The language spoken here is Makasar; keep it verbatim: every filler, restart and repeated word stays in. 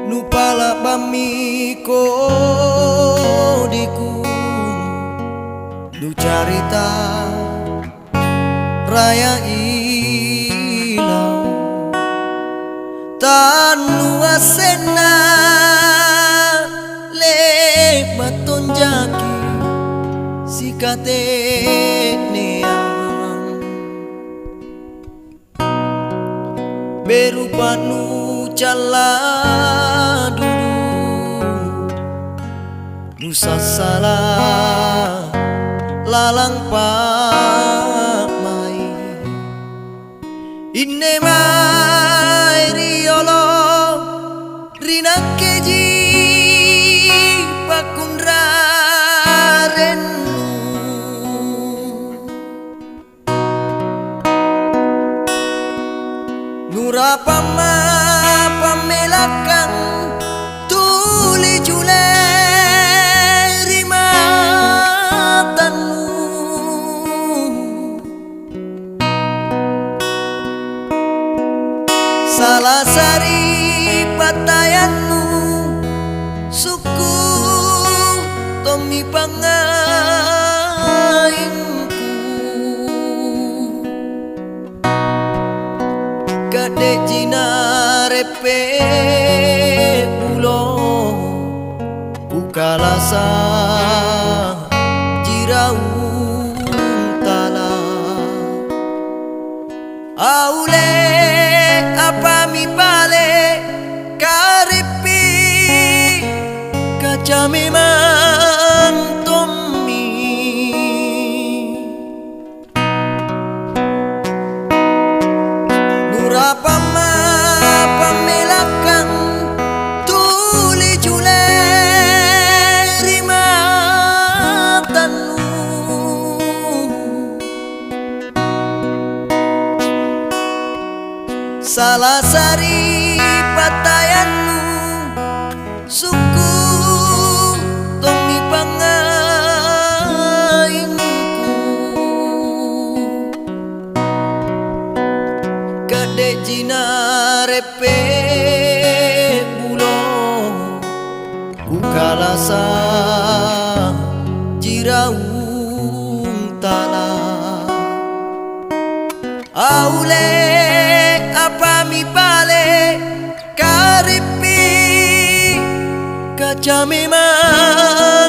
Nupala'bammi kodiku, nucarita raya ilau. Tannuassenna le'ba' tonjaki sikate'neang. Beru pa'nu calla dudu, nusassala lalang pa'mai'. Inne mae riolo ri nakkeji pakkunrarennu. Nurapamma pammelakkang tuli jule ri matannu. Sala sari'battayannu, sukku' tommi pangngaingku. Kadde'ji nareppe' bulo, kukalasa jiraung tala. Aule apami pale karippi, kaca memang tommi. Nurapamma pammelakkang tuli jule ri matannu. Sala sari'battayannu, sukku' tommi pangngaingku. Kadde'ji nareppe' bulo, kukalasa jiraung tala. Aule apami pale karippi, kaca memang